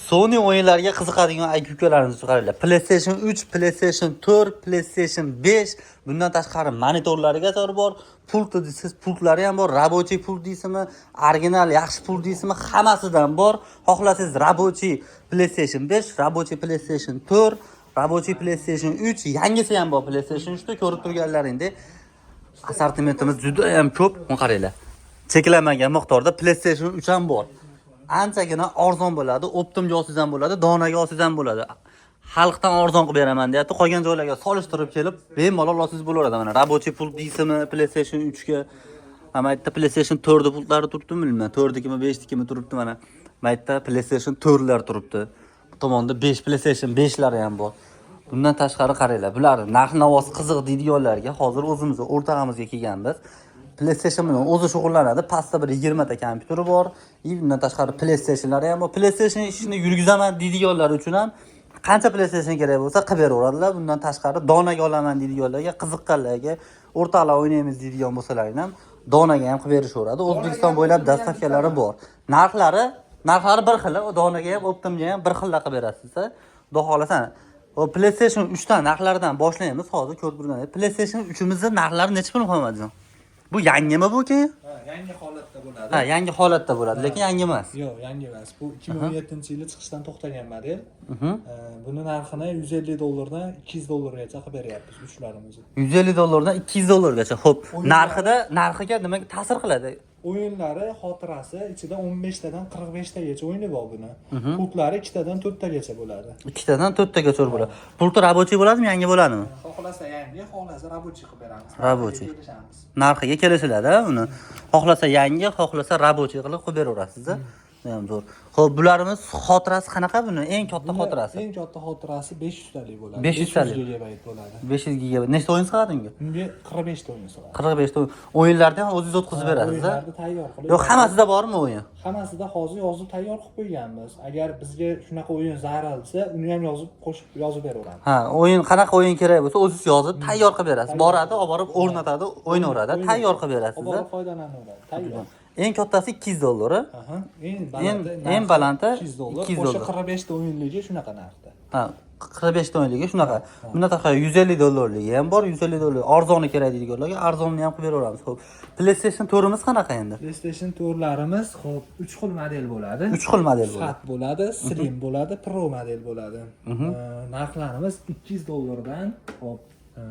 Sony o'yinlariga qiziqadigan aka ukalarimiz qaranglar. PlayStation 3, PlayStation 4, PlayStation 5, bundan tashqari monitorlariga bor, pult deysiz, pultlari ham bor, рабочий pult deysizmi, original yaxshi pult deysizmi, hammasidan bor. Xohlasangiz рабочий PlayStation 5, рабочий PlayStation 4, рабочий PlayStation 3, yangisi ham bor PlayStation 3 da ko'rib turganlaringdek assortimentimiz juda ham ko'p. Buni qaranglar. Cheklanmagan miqdorda PlayStation 3 ham bor. Anchagina arzon bo'ladi, оптом ga olsangiz ham bo'ladi, donaga olsangiz ham bo'ladi. Xalqdan arzon qilib beraman deyapti. Qolgan joylarga solishtirib kelib, bemalol olsangiz bo'laveradi. Mana рабочий pult deysizmi, PlayStation 3 ga. Mana yerda PlayStation 4 pultlari turibdimi bilmayman. 4 nikimi, 5 nikimi turibdi mana. Mana yerda PlayStation 4 lar turibdi. Bu tomonda 5 PlayStation 5 lari ham bor. Bundan tashqari qaranglar, bular narx navosi qiziq deydiganlarga hozir o'zimizni o'rtog'imizga kelganmiz. PlayStation bilan o'zi shug'ullanadi. Pastda bir 20 ta kompyuteri bor. И bundan tashqari PlayStationlari ham bor. PlayStation ishini yurgizaman deydiganlar uchun ham qancha PlayStation kerak bo'lsa qilib beraveradilar. Bundan tashqari donaga olaman deydiganlarga, qiziqqanlarga, o'rtoqlar o'ynaymiz deydigan bo'lsalaring ham donaga ham qilib berishaveradi. O'zbekiston bo'ylab доставка lari bor. Narxlari bir xil, donaga ham, оптом ga ham bir xilda qilib berasiz. Xudo xohlasa. Hop, PlayStation 3 dan narxlaridan boshlaymiz hozir ko'rib turganingiz. PlayStation 3imizning narxlari necha pul, Muhammadjon? Bu yangimi bu keyin? Ha, yangi holatda bo'ladi. Ha, yangi holatda bo'ladi, lekin yangi emas. Yo'q, yangi emas. Bu 2017-yili chiqishdan to'xtagan model. Buni narxini 150 dollardan 200 dollargacha qilib beryapmiz uchlarimizni. 150 dollardan 200 dollargacha. Xo'p, O'yinlar- narxiga nima ta'sir qiladi? O'yinlari xotirasi ichida 15 tadan 45 tagacha o'yini bor buni. Pultlari ikkitadan to'rttagacha bo'ladi. Ikkitadan to'rttagacha bo'ladi. Pulti рабочий bo'ladimi, yangi bo'ladimi? Xohlasa yangi, xohlasa рабочий qilib beramiz. Рабочий. Kelishamiz. Narxiga kelishiladi uni. Xohlasa yangi, xohlasa рабочий qilib qo'yib beraverasiz. Bu ham zo'r. Xo'p, bularimiz xotirasi qanaqa buni? Eng katta Buni xotirasi. Eng katta xotirasi 500 talik bo'ladi. 500 talik. Gigabayt bo'ladi. 500 gigabayt. Nechta o'yin sig'adi unga? Unga 45 ta o'yin sig'adi. 45 ta o'yin. O'yinlarni ham o'zingiz o'tkazib berasiz, a? O'yinlarni tayyor qilib. Yo'q, hammasida bormi o'yin? Hammasida hozir yozib tayyor qilib qo'yganmiz. Agar bizga shunaqa o'yin zarur desa, uni ham yozib qo'shib yozib beraveramiz. Ha, o'yin qanaqa o'yin kerak bo'lsa, o'zingiz yozib tayyor qilib berasiz. Boradi, olib borib o'rnatadi, o'ynaveradi, tayyor qilib berasiz. Olib borib foydalanaveradi. Tayyor. Eng kattasi 200 dollar. Aha. Eng baland Eng balanti 200 dollar. 200 O'sha dollar. 45 ta o'yinligi shunaqa narxda. Ha, 45 ta o'yinligi shunaqa. Bundan tashqari 150 dollarligi ham bor, 150 dollar. Arzoni kerak deydiganlarga arzonini ham qilib beraveramiz. Xo'p, PlayStation 4imiz qanaqa endi? PlayStation 4larimiz xo'p 3 xil model bo'ladi. 3 xil model bo'ladi. Fat bo'ladi, Slim bo'ladi, Pro model bo'ladi. Narxlarimiz 200 dollardan xo'p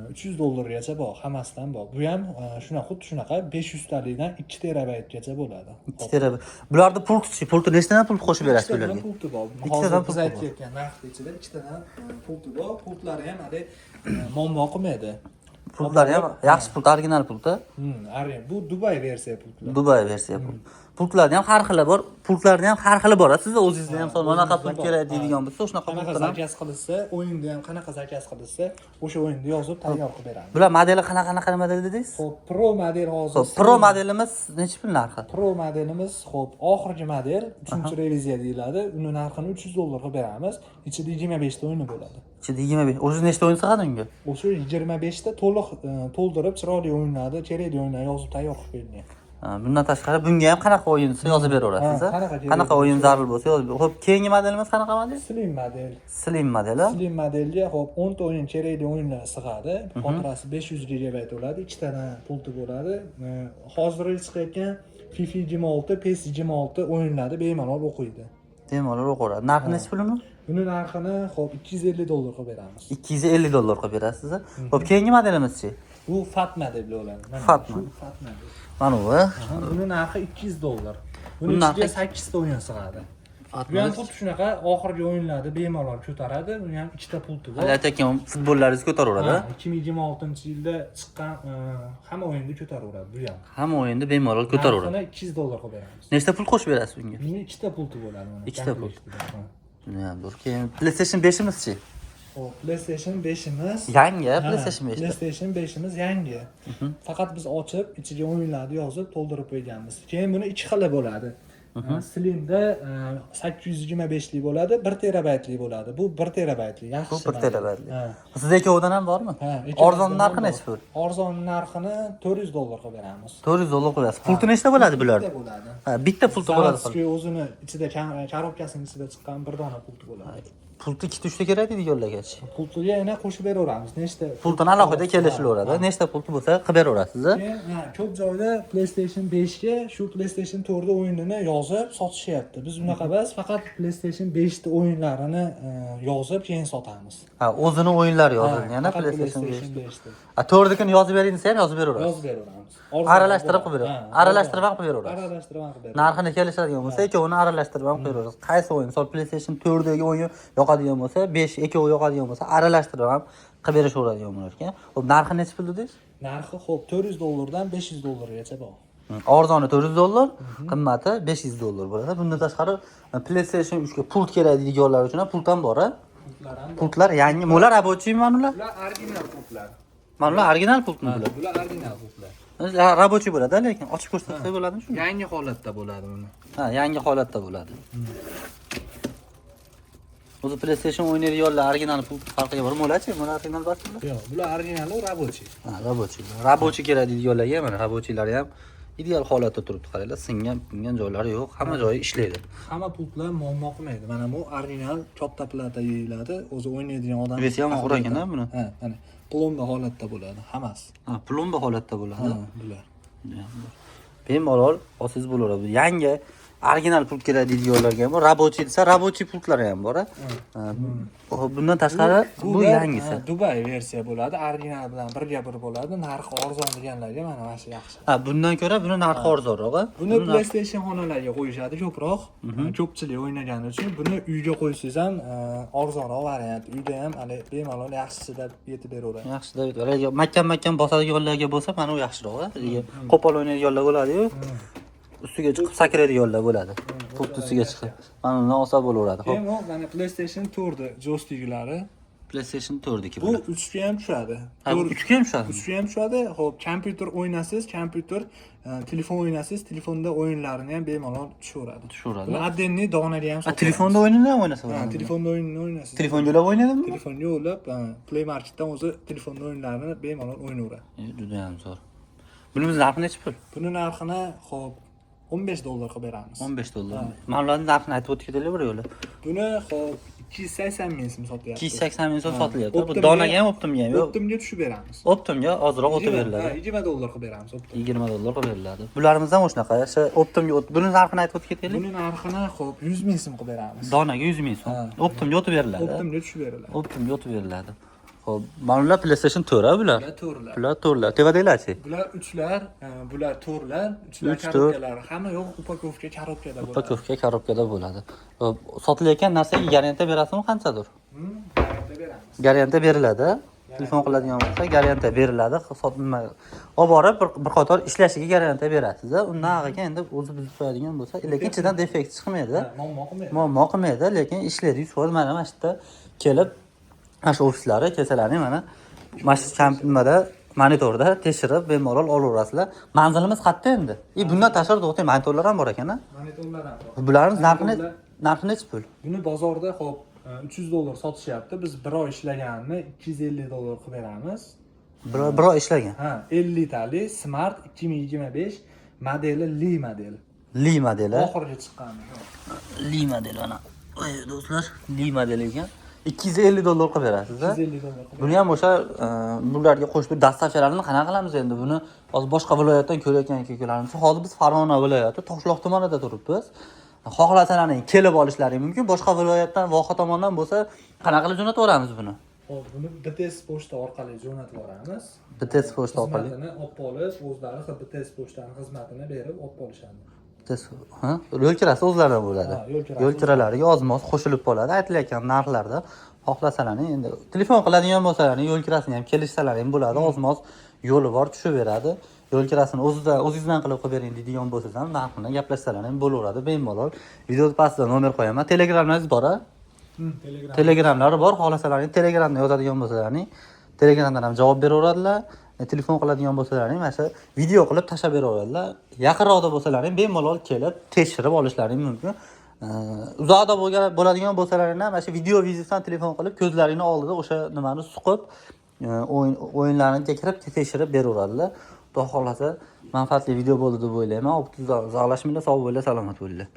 300 dollargacha bor, hammasidan bor. Bu ham shunaqa xuddi shunaqa 500 talikdan 2 terabaytgacha bo'ladi. 2 terabayt. Bularni pultchi, pulti nechtadan pult qo'shib berasiz Ikkitadan ularga? pulti bor. Ikkitadan Hozir biz pulti bor. aytayotgan narxni ichida ikkitadan pulti bor. Pultlari ham hali muammo qilmaydi. Pultlari ham yaxshi pult, original pulti. Bu Dubay versiya pultlar. Dubay versiya pult. Pultlarni ham har xili bor, pultlarni ham har xili bor. Sizda o'zingizda ham misol bunaqa pult o'zimizda kerak bor. deydigan bo'lsa, shunaqa Qanaqa pultlar ham. заказ qilishsa, o'yinni ham qanaqa заказ qilishsa, o'sha o'yinni yozib tayyor qilib beramiz. Bular modeli qanaqa qanaqa model dedingiz? Xo'p, Pro model hozir. Xo'p, Pro modelimiz necha pul narxi? Pro modelimiz, xo'p, oxirgi model, 3-reviziya deyiladi. Uni narxini 300 dollar qilib beramiz. Ichida 25 ta o'yini bo'ladi. Ichida 25. O'zi nechta o'yin sig'adi unga? O'sha 25 ta to'liq to'ldirib, chiroyli o'yinlarni, kerakli o'yinlarni yozib tayyor qilib qo'yilgan. Ha, bundan tashqari bunga ham qanaqa o'yin desa yozib beraverasiz, Ha, a? qanaqa kerak Qanaqa o'yin zarur bo'lsa yozib. Xo'p, keyingi modelimiz qanaqa model? Slim model. Slim modeli. Slim modelga xo'p 10 ta o'yin kerakli o'yinlar sig'adi. Xotirasi 500 gigabayt bo'ladi, ikkitadan pulti bo'ladi. Hozirgi chiqayotgan FIFA 26, PES 26 o'yinlarni bemalol o'qiydi. Bemalol o'qiveradi. Narxi necha pul uni? Buni narxini xo'p 250 dollar qilib beramiz. 250 dollar qilib berasiz. Xo'p, keyingi modelimizchi? Bu Fat model bo'ladi. Mana Fat shu model. Fat model. Mana bu. Aha, buni narxi 200 dollar. Buni Buni ichiga narxi- 8 ta o'yin sig'adi. Fat Bu ham model. xuddi shunaqa oxirgi o'yinlarni bemalol ko'taradi. Buni ham ikkita pulti bor. Hali aytayotgan futbollaringizni ko'taraveradi. Ha, 2026-yilda chiqqan hamma o'yinni ko'taraveradi bu ham. Hamma o'yinni bemalol ko'taraveradi. Narxini 200 dollar qilib beramiz. Nechta pul qo'shib berasiz bunga? Buni ikkita pulti bo'ladi mana. Ikkita pult. Komplektida, ha. Judayam zo'r. Keyin PlayStation 5imizchi? Xo'p, PlayStation 5imiz Yangi Ha, PlayStation 5. PlayStation 5imiz yangi. Faqat biz ochib, ichiga o'yinlarni yozib to'ldirib qo'yganmiz. Keyin buni ikki xili bo'ladi. Slimda 825lik bo'ladi, 1 terabaytli bo'ladi. Bu 1 terabaytli, yaxshi. Bu 1 terabaytli. Ha. Sizda ikkovidan ham bormi? Ha, Arzon ikkalasidan narxi ham nechi bor. pul? Arzon narxini 400 dollar qilib beramiz. 400 dollar qo'yasiz. Pulti nechta bo'ladi bular? Bitta bo'ladi. Ha, bitta pulti bo'ladi. Заводской, o'zini ichida, коробка sini ichida chiqqan bir dona pulti bo'ladi. Pulti ikkita, uchta kerak deydiganlargachi. Pultiga yana qo'shib beraveramiz. Nechta? Pultini alohida kelishilaveradi. Nechta pulti bo'lsa qilib beraverasiz. Keyin, ha, ko'p joyda PlayStation 5 ga shu PlayStation 4 da o'yinini yozib sotishyapti. Biz unaqa emas, faqat PlayStation 5 ta o'yinlarini yozib keyin sotamiz. Ha, o'zini o'yinlari yozilgan, Ha, faqat PlayStation 5. PlayStation 5 ta. Ha, to'rtnikini yozib bering desa ham yozib beraverasiz. Yozib beraveramiz. Aralashtirib qilib Ha, berasiz. Aralashtirib ham qilib beraverasiz. Aralashtirib ham qilib beramiz. Narxini kelishadigan bo'lsa, ikkovini aralashtirib ham qo'yaverasiz. Qaysi o'yin, misol, PlayStation 4 dagi o'yin yoqadigan bo'lsa, 5 ikkovi yoqadigan bo'lsa, aralashtirib ham qilib berishaveradigan bo'lar ekan. Xo'p, narxi nechi pul dedingiz? Narxi, xo'p, 400 dollardan 500 dollargacha bor. Arzoni 400 dollar, qimmati 500 dollar bo'ladi. Bundan tashqari PlayStation 3 ga pult kerak deydiganlar uchun ham pult ham bor, a? Pultlar ham bor. Pultlar yangi. Bular рабочий mi ular? Bular original pultlar. Mana ular original pultmi bular? Bular original pultlar. Рабочий bo'ladi, lekin ochib ko'rsatsa bo'ladimi shuni? Yangi holatda bo'ladi buni. Ha, yangi holatda bo'ladi. O'zi PlayStation o'ynaydiganlar original pult farqiga bor. Mo'lachi, mo'la original bormi? Yo'q, bular originali, рабочий. Ha, рабочий. Рабочий kerak deydiganlarga mana рабочий lari ham ideal holatda turibdi, qaranglar, singan, pingan joylari yo'q, hamma joyi ishlaydi. Hamma pultlar muammo qilmaydi. Mana bu original katta plata deyiladi. O'zi o'ynaydigan odam. Вес i ham og'ir ekan-a buni? Ha, mana plomba holatda bo'ladi hammasi. Ha, plomba holatda bo'ladi. Ha, bular. Bemalol olsangiz bo'laveradi. Bu yangi original pult kerak deydiganlarga ham bor. Рабочий desa, рабочий pultlari ham bor. Ha, bundan tashqari bu Bular, yangisi. ha, Dubay versiya bo'ladi. Original bilan birga bir bo'ladi. Narxi arzon deganlarga mana shu yaxshi. Ha, bundan ko'ra buni narxi arzonroq. A? Buni PlayStation xonalarga qo'yishadi ko'proq. Ko'pchilik o'ynagani uchun buni uyga qo'ysangiz ham arzonroq variant. Uyda ham hali bemalol yaxshisida yetib beraveradi. Yaxshi deb mahkam mahkam bosadiganlarga bo'lsa, mana u yaxshiroq. A? Qo'pol o'ynaydiganlar bo'ladi-yu. Ustiga chiqib sakraydiganlar bo'ladi. Pult ustiga chiqib. Mana undan olsa bo'laveradi. Xo'p, Keyin u mana PlayStation 4 joystiklari. PlayStation 4 niki Bu bular. 3 ga ham tushadi. Ha, bu 3 ga ham tushadimi? 3 ga ham tushadi. Xo'p, kompyuter o'ynasangiz, kompyuter, telefon o'ynasangiz, telefonda o'yinlarini ham bemalol tushaveradi. Tushaveradi. Buni отдельный donaga ham Ha, sotamiz. telefonda o'yinini ham o'ynasa Ha, bo'ladimi? telefonda o'yinini o'ynasangiz. Telefonga ulab o'ynadimi? Telefonga ulab, ha, Play Marketdan o'zi telefonda o'yinlarini bemalol o'ynayveradi. Juda ham zo'r. Bunimiz narxi nechi pul? Buni narxini, xo'p, 15 dollar qilib beramiz. 15 dollar. Mana bularning narxini aytib o'tib ketaylik bir yo'la. Buni, xo'p, 280 ming so'm sotyapmiz. 280 ming so'm sotilyapti. Bu Оптом ga- donaga ham, оптом ga ham yo'q. Оптом ga tushib beramiz. Оптом ga ozroq o'tib beriladi. Ha, 20 dollar qilib beramiz оптом. 20 dollar qilib beriladi. Bularimiz ham o'shanaqa. O'sha оптом ga buni narxini aytib o'tib ketaylik. Buni narxini, xo'p, 100 ming so'm qilib beramiz. Donaga 100 ming so'm. Ha. Оптом ga o'tib beriladi. Оптом ga tushib beriladi. Оптом ga o'tib beriladi. Xo'p, mana bular PlayStation 4 a bular? Bular to'rtlar. Bular to'rtlar. Tevadagilarchi? Bular uchlar, bular to'rtlar, uchlar Uch, to'rt. коробка lari, hamma yo'q упаковка коробка da bo'ladi. Упаковка коробка da bo'ladi. Xo'p, sotilayotgan narsaga garantiya berasizmi qanchadir? Garantiya beramiz. Garantiya beriladi. Telefon qiladigan bo'lsa, garantiya beriladi. Sot nima olib borib bir qator ishlashiga garantiya berasiz. Undan ag'iga endi o'zi buzib qo'yadigan bo'lsa, lekin ichidan defekt chiqmaydi. Ha, muammo qilmaydi. Muammo qilmaydi, lekin ishlaydi 100%. Mana shu yerda kelib, mana shu ofislari kelsalaring, mana shu nimada, monitorda tekshirib bemalol olaverasizlar. Manzilimiz qayerda endi? И bundan tashqari, to'xtang, monitorlar ham bor ekan, a? Monitorlar ham bor. Bularimiz narxini Monitorlar- narxi nechi pul? Buni bozorda, xo'p, 300 dollar sotishyapti. Biz bir oy ishlaganini 250 dollar qilib beramiz. Bir oy ishlagan. Ha, 50 tali Smart 2025 modeli, Li modeli. Li modeli. Oxirgi chiqqani. Li modeli mana. Voy do'stlar, Li modeli ekan. 250 dollar qilib berasiz, a? 250 dollar qilib. Buni ham o'sha bularga qo'shib доставка larini qanaqa qilamiz endi? Buni hozir boshqa viloyatdan ko'rayotgan akalarimiz. Hozir biz Farg'ona viloyati Toshloq tumanida turibmiz. Xohlasalaring kelib olishlari mumkin. Boshqa viloyatdan, voha tomondan bo'lsa, qanaqa qilib jo'nataveramiz buni? Xo'p, buni BTS pochta orqali jo'natib yuboramiz. BTS pochta orqali. Xizmatini olib olib, o'zlari BTS pochtani xizmatini berib olib olishadi. BTS, ha? Yo'l kirasi o'zlaridan bo'ladi. Ha, yo'l kirasi. Yo'l kiralariga ozmoz qo'shilib qoladi aytilayotgan narxlarda. Xohlasalaring endi telefon qiladigan bo'lsalaring, yo'l kirasini ham kelishsalaring bo'ladi. Ozmoz yo'li bor, tushaveradi. Yo'l kirasini o'zida o'zingizdan qilib qo'yib bering deydigan bo'lsangiz ham narxini gaplashsalaring ham bo'laveradi bemalol. Video pastida nomer qo'yaman. Telegramlaringiz bor a? Telegram. Telegramlari bor. Xohlasalaring Telegramda yozadigan bo'lsalaring, Telegramdan ham javob beraveradilar. Telefon qiladigan bo'lsalaring, mana shu video qilib tashlab beraveradilar. Yaqinroqda bo'lsalaring, bemalol kelib tekshirib olishlaring mumkin. Uzoqda bo'ladigan bo'lsalaring ham, mana shu video вызов dan telefon qilib, ko'zlaringni oldida o'sha nimani suqib, o'yinlarni kirib tekshirib beraveradilar. Xudo xohlasa, manfaatli video bo'ldi deb o'ylayman. Uzoqlashmanglar, sog' bo'linglar, salomat bo'linglar.